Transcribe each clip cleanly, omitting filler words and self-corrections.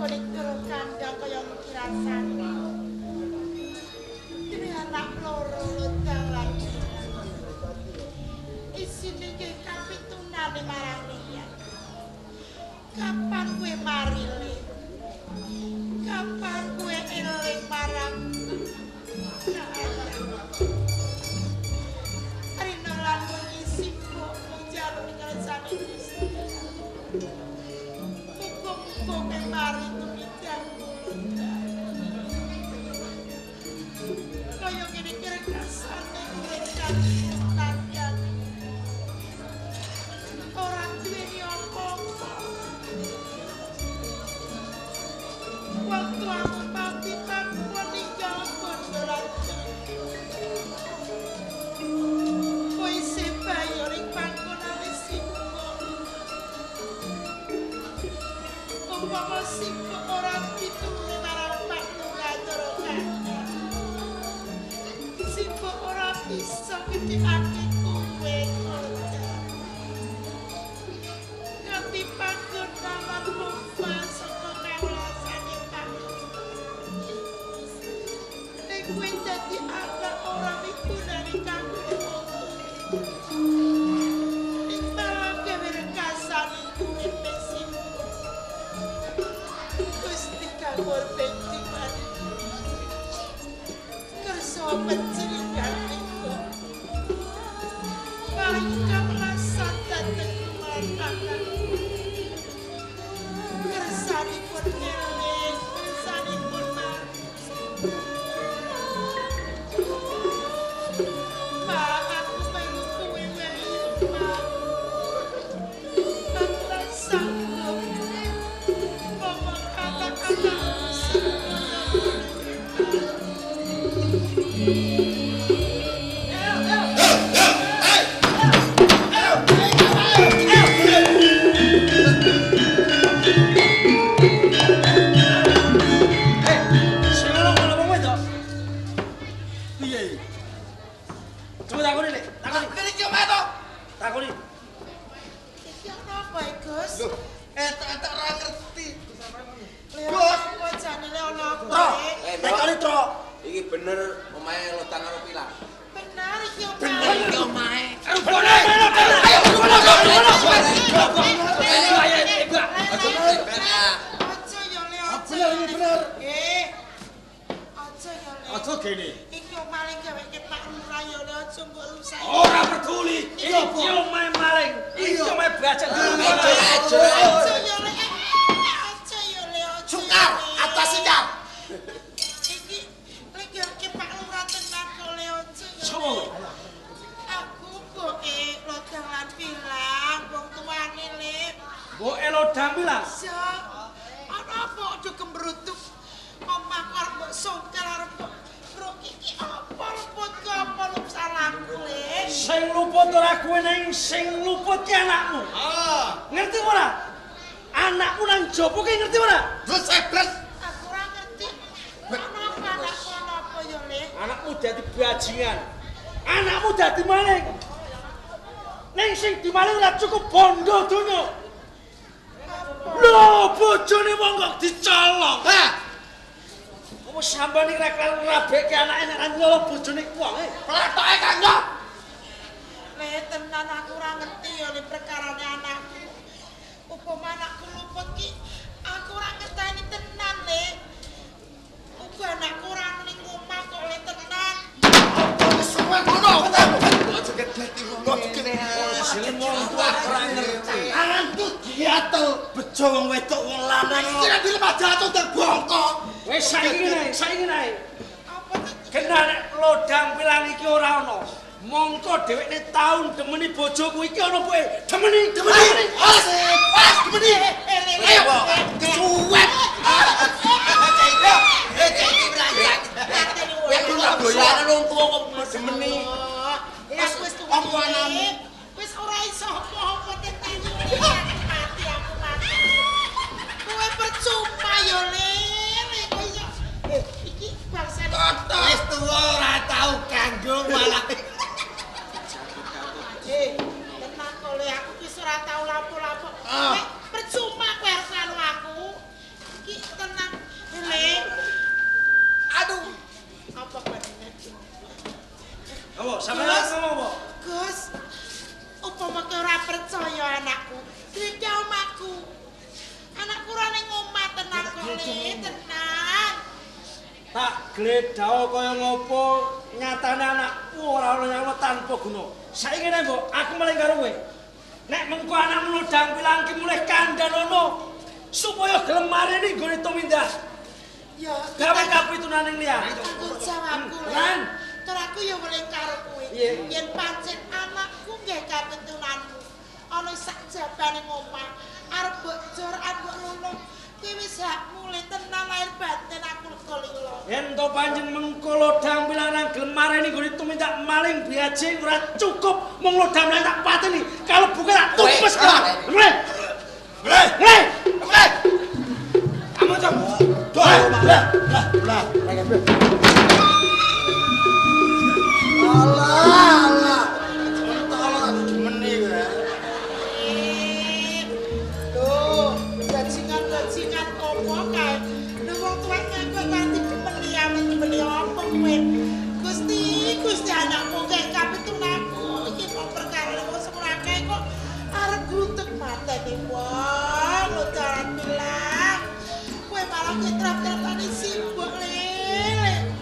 panggone turu kandang kaya iki rasane. Dene anak loro lodang lan isine nggih kapitunane marang liya. Kapan kowe mari le? Kapan kowe eling marang Rina lan wengi sibuk njaluk ngersane Gusti. Muga-muga kowe mari tumindak kula. Kaya ngene iki rekasane urip kang ora duweni apa-apa. Waktu aku mati tanpa ninggal bondo lan cerita. Kowe isih bayo ing panggonane sibuk. Umpama sibuk ora ditulungi marang Pak Lurah Ndoro Kandang. Sibuk ora bisa gedhekake kowe kerja. Nganti panggonan lan lupa saka kawulasane Pak Lurah. Nek kowe dadi anak ora migunani kanggo wong tuwa. Ing malah gawe rekasane uripe sibuk. Gusti kanggo diman. Kersa pencerikan niku. Paring kawulasan dhateng kula anakku. Kersanipun eling, kersanipun mari. Pak, aku melu kowe wae, Pak. Aku ora sanggup ngomong kata-kataku sing ngono kuwi, Pak. Sing ngono ngono wong wedok. Piye iki? Coba takoni, Lek. Takoni. Kene iki omahe to? Takoni. Iki ana apa, Gus? Lho, etok-etok ora ngerti. Gus, apa jane le ana apa? Tro. Eh? Takoni, Tro. Iki bener omahe lodang karo pilang. Bener iki omahe. Bener iki omahe. Bener. Ayo, bener, bener, bener. Ayo, ibu. Aja ya le, aja. Bener, ini bener. Eh. Aja ya le. Aja gene. Iki omahe gaweke Pak Lurah ya le, aja mbok rusak. Ora peduli. Iki omahe maling. Iki omahe bajak. Aja, aja. Aja ya le. Aja ya le, aja. Sukar, atas sikar. Iki lek gaweke Pak Lurah tenan kok le, aja ya. Sopo kowe? Aku mboke lodang lan pilang wong tuane le. Mboke lodang pilang. Iya. Ana apa aja kembrutuk. Omahku arep mbok songkel arep mbok ruk iki apa luputku apa lup salahku le. Sing luput ora kowe ning sing luput ki anakmu. Ah, Ngerti ora? Anakmu nang jopo ki ngerti ora? terus ebres. Aku ora ngerti. Ana apa anakku ana apa ya le? Anakmu dadi bajingan. Anakmu dadi maling. Ning sing dimaling ora cukup bondo donya. Lho, bojone wong kok dicolong. Hah, Apa sampeyan iki rek rabeke anake nek ra nyolong bojone wong e? platoke Kang yo. Le tenan aku ora ngerti ya le perkarane anakku. Upama anakku luput ki aku ora ngerteni tenan le. Uga anakku ora ning omah kok le tenan. Apa wis suwe ngono? Aja gedhe wong ngene. Jeneng wong tua ora ngerti. Antu diatel bejo wong wedok wong lanang. Iki nek dilemah jatuh terbongkok. Wis saiki nae, saiki nae. Apa tuh? Kena nek lodang pilang iki ora ana. Mongko dhewekne taun demeni bojoku iki ana poe. Demeni, demeni. Awas, awas demeni. Ayo, kesuwen. Kowe ora doyan wong tuwa kok demeni. Wis wis tuwa. Wis ora iso apa-apa tenan. Mati aku mati. Kowe percuma yo le. Kowe iso. Iki bangsane. Wis tuwa ora tau kanggo malah. Tenang kok le aku wis ora tau lapo-lapo. Percuma Gledhao kaya ngopo nyatane anakku ora ana nyawa tanpa guna. Saiki ngene, Mbok, aku meling karo kowe. Nek mengko anakmu lodang pilang ki mulih kandhanono supaya gelem mareni nggone tumindak. Ya, gawe kapitunan ning liyane. Tanggung jawabku. Lan tur aku ya weling karo kowe. Yen pancen anakku nggih kapitunanmu. Ana sak jabane omah, arep mbok jor mbok luluh. Kuwi wis hakmu le tenan lahir batin aku lega lila. Yen to pancen mengko lodang pilanang gelem mareni nggone tumindak maling biaje ora cukup mung lodang pilang tak pateni. Kalebu tak tumpes kok. Mulih. Mulih. Mulih. Mulih. Kamu cok. Lah, lah, lah. Alah, alah. Tolong demeni kowe. Lho, bajingan-bajingan opo kae? Lho wong tuwek kok nganti demeni amen demeni opo kowe? Gusti, Gusti anakmu kae kapitunanku iki kok perkara wong semono akeh kok arep grutuk mateni wong lho dalan pilang. Kowe malah ketrap-trapane sibuk lele.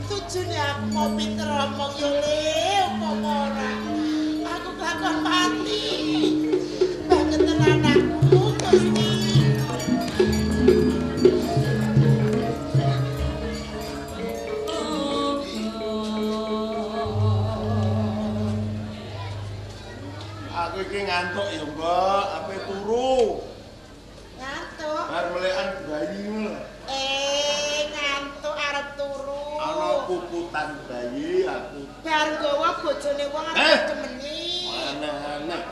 Tujune aku mau pinter omong yo le, umpama ora. Aku kelakon mati. Banget anakku, Gusti. Aku iki ngantuk ya, Mbak. Ape turu. Ngantuk. Bar melekan bayi ngono. Ngantuk arep turu. Ana puputan bayi aku. Bar nggawa bojone wong arep demeni. Aneh-aneh.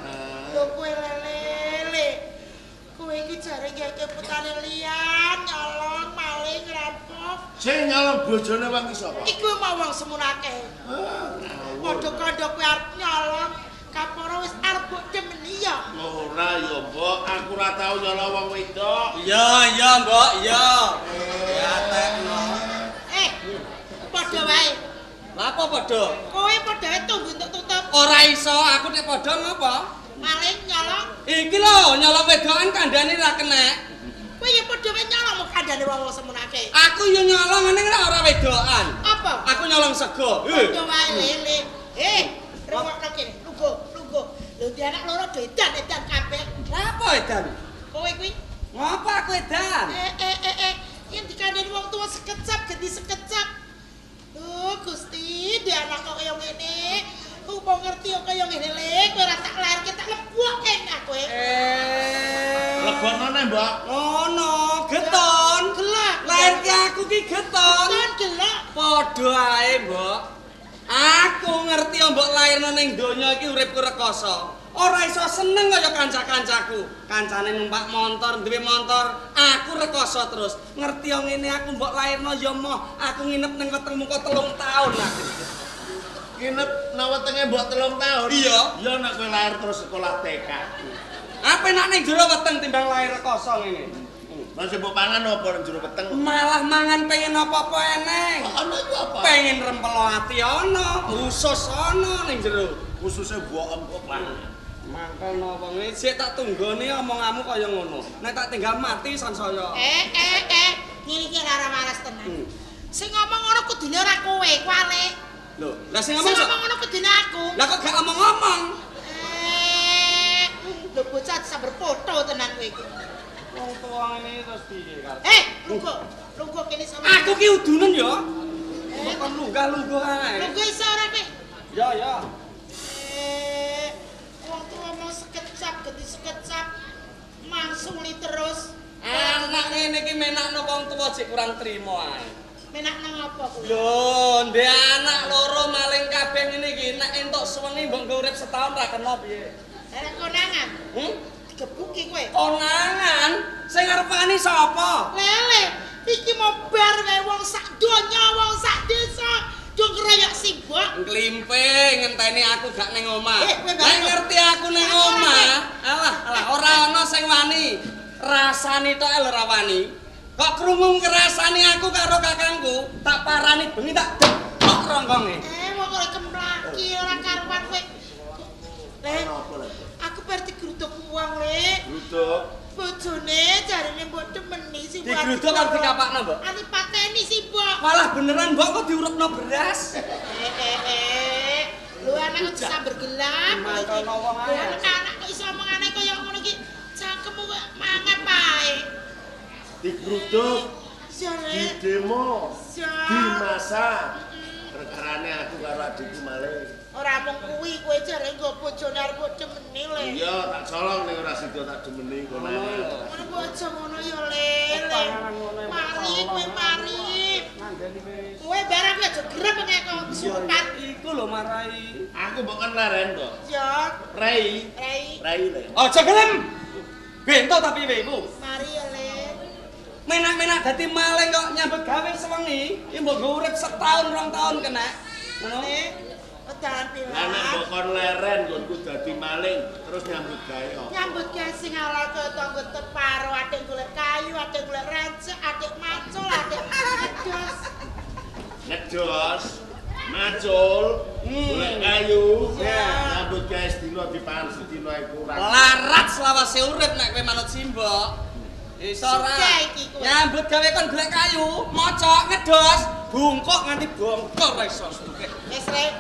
Lho kowe lele. Kowe iki jare ngeke putane liyan, nyolong, maling, rampok. Sing nyolong bojone wong iki sapa? Iku mau wong semono akeh. Padha kandha kowe arep nyolong, kaporo wis arep mbok demeni ya. Ora ya, Mbok, aku ora tau nyolong wong wedok. Iya, iya, Mbok, iya. Ya tekno. Padha wae. Lha apa padha? Kowe padha wae tunggu untuk tutup. Ora iso, aku nek padha ngopo? Maling nyolong. Iki lho, nyolong wedokan kandhane ra kenek. Kowe ya padha wae nyolong mung kandhane wong semono akeh. Aku yo nyolong ning ora wedokan. Apa? Aku nyolong sego. Padha wae lele. Rungokno kene, lungguh, lungguh. Lho di anak loro do edan-edan kabeh. Lha apa edan? Kowe kuwi Ngopo aku edan? Yen dikandhani wong tuwa sekecap ganti sekecap. Lho Gusti, di anak kok kaya ngene. Aku mau ngerti kok kaya ngene le, kowe ora tak lairke tak lebokke nah kowe. Lebokno neh, Mbak. Ngono, geton. Gelak. Lairke aku ki geton. Geton gelak. Padha ae, Mbok. Aku ngerti mbok lairno ning donya iki uripku rekoso. Ora iso seneng kaya kanca-kancaku. Kancane numpak montor, duwe montor, aku rekoso terus. Ngerti ngene aku mbok lairno ya moh, aku nginep ning wetengmu kok 3 taun aku. Nginep nang wetenge mbok 3 taun? Iya. Ya nek kowe lahir terus sekolah TK. Apa enak ning jero weteng timbang lahir rekoso ngene. Lah sing mbok pangan apa nang jero weteng? Malah mangan pengen apa-apa eneng. Ana iku apa? Pengen rempelo ati ana, usus ana ning jero. Ususe mbok mbok pangan. Mangkono wong iki sik tak tunggone omonganmu kaya ngono. Nek tak tinggal mati sansaya. Ngene iki ora waras tenan. Sing ngomong ngono kudune ora kowe, kuwalik. Lho, lah sing ngomong sing ngomong ngono kudune aku. Lah kok gak omong-omong? Lho bocah sambar foto tenan kowe iki. Wong tuwa ngene terus piye karep? Lungguh, lungguh kene sama. Aku ki udunen ya. Kok lunggah-lungguh ae. Lungguh iso ora kowe? Ya, ya. Wong tuwa mau sekecap ganti sekecap mangsuli terus. Anak ngene iki menakno wong tuwa jek kurang trimo ae. Menakno ngapa kuwi? Lho, ndek anak loro maling kabeh ngene iki nek entuk suwengi mbok nggo urip setahun ra kena piye? Lah konangan. Digebuki kowe. Konangan? Sing arep wani sapa? Lele, iki mau bar wae wong sak donya, wong sak desa. Do ngeroyok simbok. Nglimpe ngenteni aku gak ning omah. Nek ngerti aku ning omah, alah, alah ora ana sing wani. Rasane tok lho ora wani. Kok krungu ngrasani aku karo kakangku, tak parani bengi tak depok rongkonge. Wong ora kemlaki ora karuan kowe. Le, aku bar digruduk wong, Le. Gruduk. Bojone Jarene mbok demeni si mbok. Digruduk karo dikapakno, Mbok. Ati pateni si mbok. Malah beneran mbok kok diurupno beras. Lho anak kok sambar gelap. Matono wong ae. Lho anak kok iso omongane kaya ngono iki. Cangkemmu kok mangap ae. Digruduk, didemo, dimasak. Perkarane aku karo adikku maling. Ora mung kuwi, kowe jare nggo bojone arep mbok demeni le. Iya, tak colong ning ora sida tak demeni kono. Ngono mbok aja ngono ya le. Mari kowe mari. Kowe barang kowe aja gerep nek kok kesurupan. Iku lho marai. Aku mbok kon leren kok. Ya. Rei. Rei. Rei le. Aja gelem. Bento tapi kowe iku. Mari ya le. Menak-menak dadi maling kok nyambut gawe sewengi, iki mbok nggo urip setahun rong tahun kena. Ngono. Wedalan pilah. Lah nek mbok kon leren nggonku dadi maling terus nyambut gawe kok. Nyambut gawe sing halal kaya tangga teparo, adek golek kayu, adek golek rancak, adek macul, adek ngedos. Ngedos, macul, golek kayu, nyambut gawe sedina dipangan sedina iku kurang. Larat selawase urip nek kowe manut simbok. Iso ora. Nyambut gawe kon golek kayu, mocok, ngedos, bungkuk nganti bongkor ra iso setuke. Wis rek,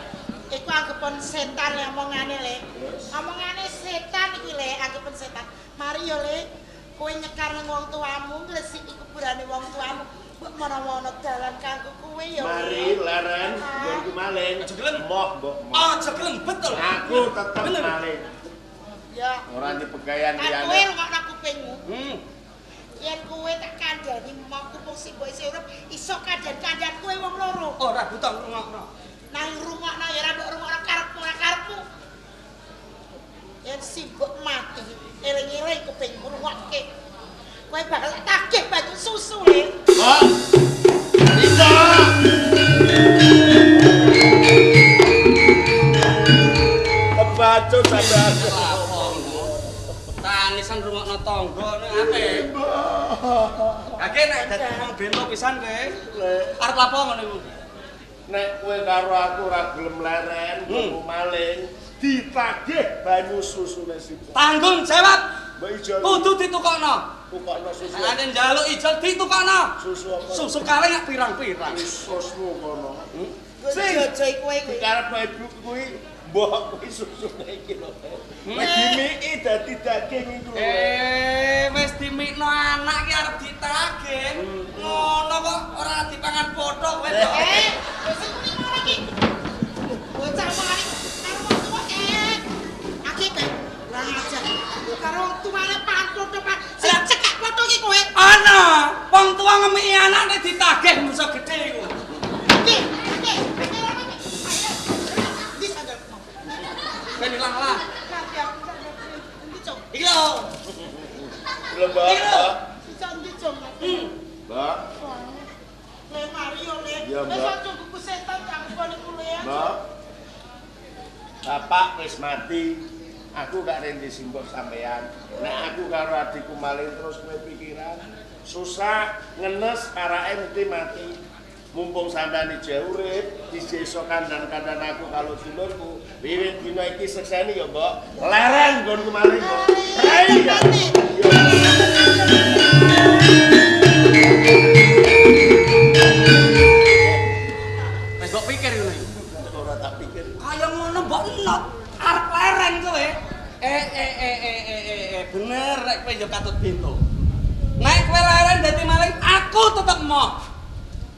iku anggapan setan le omongane le. Omongane setan iki le, anggapan setan. Mari yo le, kowe nyekar nang wong tuamu, ngresiki kuburane wong tuamu. Mbok menawa ana dalan kanggo kowe yo. Mari leren, nggonku maling. Aja gelem. Moh mbok moh. Aja gelem betul. Aku tetep maling. Ya. Ora dipegayan liyane. Kowe rungokno kupingmu. Yen kowe tak kandhani mok kupung sing mbok isih urip iso kandhan-kandhan kowe wong loro. Ora butuh rungokno. Nang rungokno ya ora mbok rungokno karepmu ora karepmu. Yen simbok mati, eling-eling kupingmu rungokke. Kowe bakal tak tagih banyu susu le. Mbok. Iso. Kebacut sampe aku. Tanisan rungokno tangga nek apik. Kake nek dadi wong bento pisan kowe. Arep lapo ngono iku? Nek kowe karo aku ora gelem leren, nggo maling, ditagih banyu susune sipok. Tanggung jawab. Mbok ijol. Kudu ditukokno. Tukokno susu. Nek njaluk ijol ditukokno. Susu apa? Susu kaleng nek pirang-pirang. Susumu kono. Sing jojo kowe kuwi. Dikarep ibu kuwi mbok kuwi susune iki lho. Wis dimiki dadi daging iku lho. Wis dimikno anak ki arep ditagih. Ngono kok ora dipangan pothok kowe to. Wis muni ngono iki. Bocah mari karo wong tuwa Aki kowe ora ngajar. Karo wong tuwane pantut tepan. Sing cekak pothok iki kowe. Ana, wong tuwa ngemiki anak nek ditagih musa gedhe iku. Iki, iki. Ben ilang lah. Iki lho. Lho, Mbak. Iki lho. Mbak. Le mari yo le. Wis aja kuku setan cangkone kuwi. Mbak. Bapak wis mati. Aku gak rendi simbok sampean. Nek aku karo adikku maling terus kowe pikiran susah ngenes parake mesti mati. Mumpung sampean ijeh urip, ijeh iso kandhan-kandhan aku kalau dulurku. Wiwit dina iki sekseni ya, Mbok. Leren nggonku maling, Mbok. Rei. Wis mbok pikir ngono iki. Ora tak pikir. Kaya ngono mbok enot. Arep leren kowe. Bener rek kowe yo katut bento. Nek kowe leren dadi maling, aku tetep moh.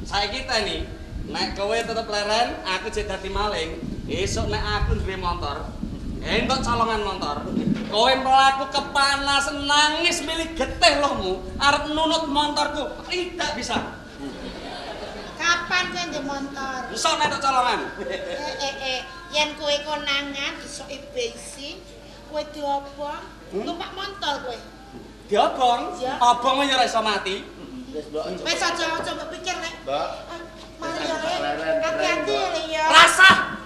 Saiki teni, nek kowe tetep leren, aku jek dadi maling. Esuk nek aku duwe motor, entuk colongan motor. Kowe mlaku kepanasan nangis milih getih lohmu, arep nunut motorku. Tidak bisa. Kapan kowe ndek motor? Esuk nek entuk colongan. Yen kowe konangan disoki bensin, kowe diobong, numpak motor kowe. Diobong? Obong ya ora iso mati. Wis aja aja mbok pikir nek. Mbak. Mari ya le. Hati-hati ya le ya. Rasah.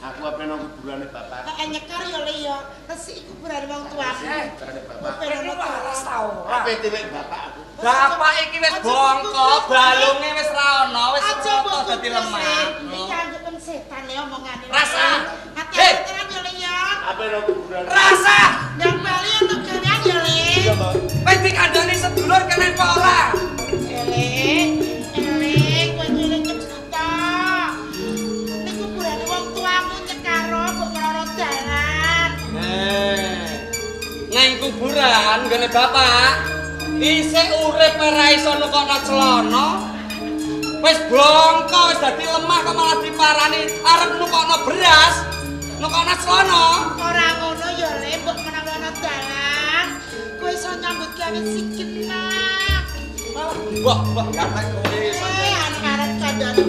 Aku ape nang kuburane bapak. Heeh nyekar ya le ya. Resiki kuburane wong tuaku. Kuburane bapak. Kowe waras ta ora? Ape tilik bapak aku. Bapak iki wis bongko, balunge wis ra ono, wis rata dadi lemah. Iki anggapan setan le omongane. Rasah. Hati-hati tenan ya le ya. Ape nang kuburane. Rasah. Ndang bali untuk gawean ya le. Iya, Mbok. Wis dikandani sedulur kene apa ora? Elek, elek, kowe iki lek cerita. Nek kuburane wong tuaku nyekaro mbok merono dalan. Neng kuburan nggone bapak isih urip ora iso nukokno celana. Wis bongko wis dadi lemah kok malah diparani arep nukokno beras, nukokno celana. Ora ngono ya Le, mbok menawa ana dalan. Kowe iso nyambut gawe sikenah. Malah mbah mbah gatek kowe sampeyan arep kandhane.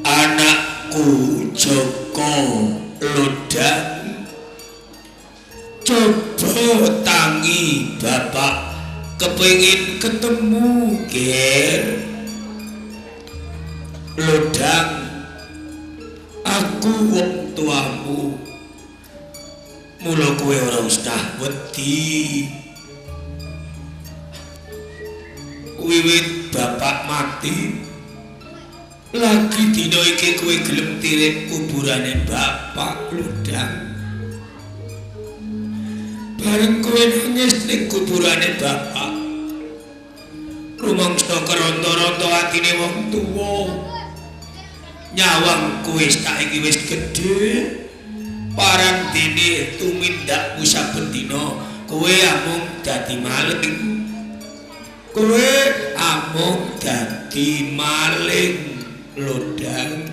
Anakku Joko Lodang, coba tangi bapak kepingin ketemu ger. Lodang, aku wong tuamu. Mula kowe ora usah wedi. Wiwit bapak mati lagi dina iki kowe gelem tilik kuburane bapak Lodang. Bareng kowe nangis ning kuburane bapak, rumangsa keronto-ronto atine wong tuwa. Nyawang kowe saiki wis gedhe, parang dene tumindakmu saben dina kowe amung dadi maling. Kowe amung dadi maling Lodang.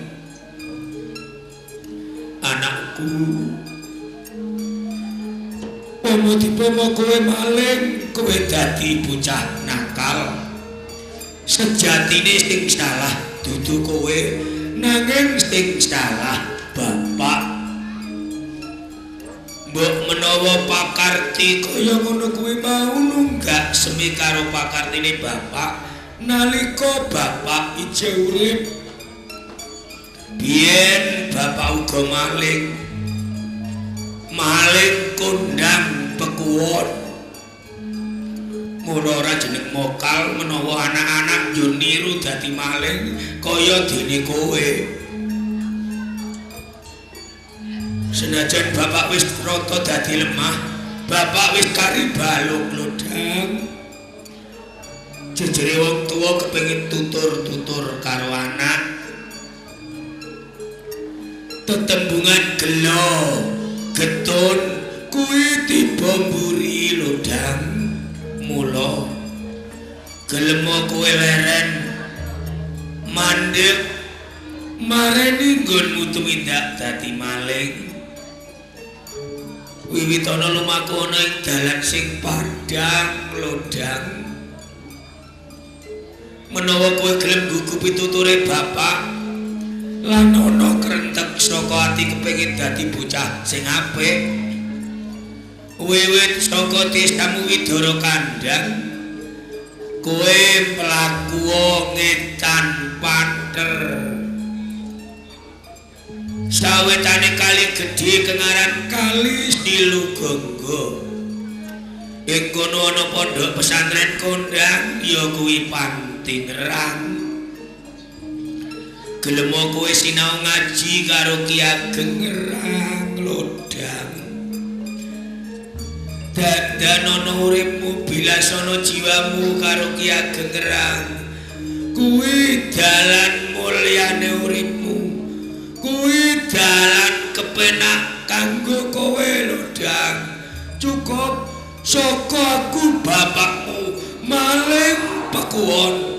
Anakku, pomo dipomo kowe maling, kowe dadi bocah nakal. Sejatine sing salah dudu kowe, nanging sing salah bapak. Mbok menawa pakarti kaya ngono kuwi mau nunggak semi karo pakartine bapak nalika bapak ijeh urip. Biyen bapak uga maling. Maling kondang pekuwon. Mula ora jeneng mokal menawa anak-anak yo niru dadi maling kaya dene kowe. Senajan bapak wis rata dadi lemah, bapak wis kari baluk Lodang. Jejere wong tuwa kepengin tutur-tutur karo anak. Tetembungan gelo, getun kuwi tiba mburi Lodang. Mula gelemo kowe leren mandek mareni nggonmu tumindak dadi maling. Wiwit ana lumaku ana ing dalan sing padhang Lodang. Menawa kowe gelem gugu pituture bapak lan ana krentek saka ati kepengin dadi bocah sing apik. Wiwit saka desamu Widara Kandhang kowe mlaku ngetan panter. Sawetane kali gedhe kengaran Kali Silugangga. Ing kono ana pondok pesantren kondang ya kuwi Panti Ngerang. Gelemo kowe sinau ngaji karo Ki Ageng Ngerang Lodang. Dandan ana uripmu bilasana jiwamu karo Ki Ageng Ngerang. Kuwi dalan mulyane uripmu. Kuwi dalan kepenak kanggo kowe Lodang. Cukup saka aku bapakmu maling pekuwon.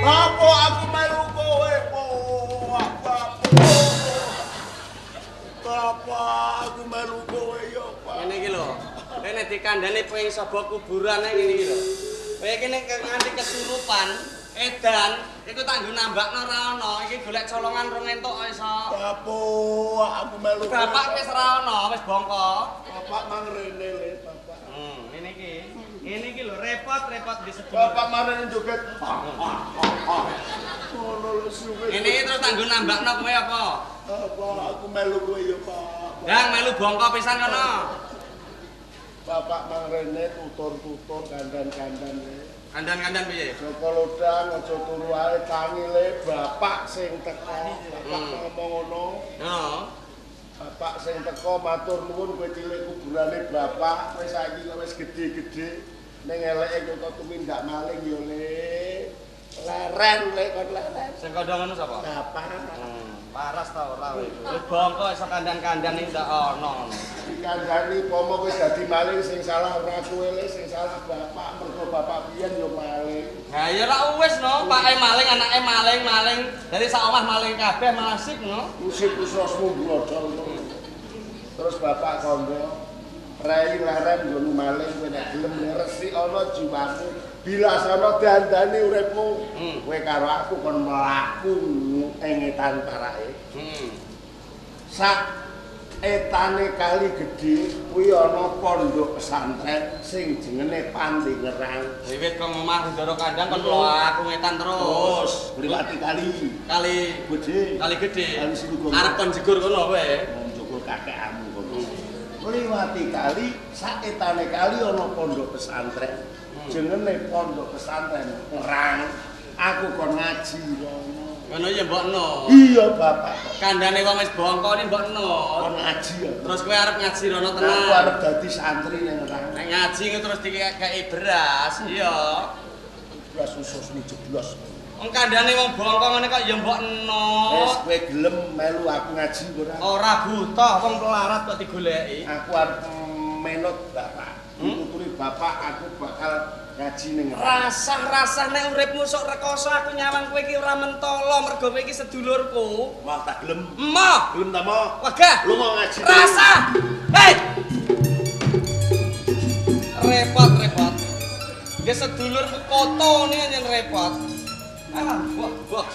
Bapak aku melu kowe, Bapak aku melu kowe ya, Pak. Ngene iki lho. Kene dikandhane pengen saba kuburan ngene iki lho. Kowe iki nek nganti kesurupan, edan, iku tak nggo nambakno ora ana. Iki golek colongan rong entuk iso. Bapak aku melu. Bapak wis ora ana, wis bongko. Bapak mang rene le, Bapak. Ngene iki. Ngene iki lho repot-repot disebut. Bapak marene joget. Ngono lho suwe. Ngene iki terus tak nggo nambakno kowe apa? Bapak aku melu kowe ya, Pak. Ndang melu bongko pisan kono. Bapak mang rene tutur-tutur kandan-kandan le. Kandan-kandan piye? Joko Lodang aja turu ae tangile bapak sing teko. Bapak ngomong ngono. Heeh. Bapak sing teko matur nuwun kowe cilik kuburane bapak, kowe saiki kok wis gedhe-gedhe ning eleke kok tumindak maling ya le. Leren le kon leren. Sing kandha ngono sapa? Bapak. Paras ta ora kowe? Wis bongko iso kandan-kandan iki ndak ana ngono. Dikandani pomo kowe dadi maling sing salah ora kowe le, sing salah bapak mergo bapak biyen yo maling. Ha ya ora wis no, pake maling anake maling maling. Dadi sak omah maling kabeh malah sip no. Usip usosmu blodol. Terus bapak kandha rei leren nggon maling kowe nek gelem resik ana jiwamu, bilasana dandane uripmu. Kowe karo aku kon mlaku ing etan parake. Sak Etane kali gedhe kuwi ana pondok pesantren sing jenenge Panti Ngerang. Wiwit kok ngomah Ndara Kandang kon aku ngetan terus. Terus ngliwati kali. Kali Gedhe. Kali gedhe. Kali Silugo. Arep kon jegur kono kowe. Njukur kakekmu kono. Ngliwati kali, sak etane kali ana pondok pesantren. Jenenge pondok pesantren Ngerang. Aku kon ngaji rono. Ngono ya mbokno. Iya bapak. Kandhane wong wis bongko ni mbokno. Kon ngaji ya. Terus kowe arep ngaji rono tenan. Aku arep dadi santri ning Ngerang. Nek ngaji ku terus dikeki beras, iya. Beras usus jeblos. Wong kandhane wong bongko ngene kok ya mbokno. Wis kowe gelem melu aku ngaji ora? Ora butuh wong pelarat kok digoleki. Aku arep menut bapak. Dituturi bapak aku bakal ngaji ning Ngerang. Rasah-rasah nek uripmu sok rekoso aku nyawang kowe iki ora mentolo mergo kowe iki sedulurku. Wah tak gelem. Emoh. Gelem ta mo? Wegah. Lu mau ngaji. Rasah. Hei. Repot-repot. Dia sedulurku koto nih yang repot. Ah, wah, wah.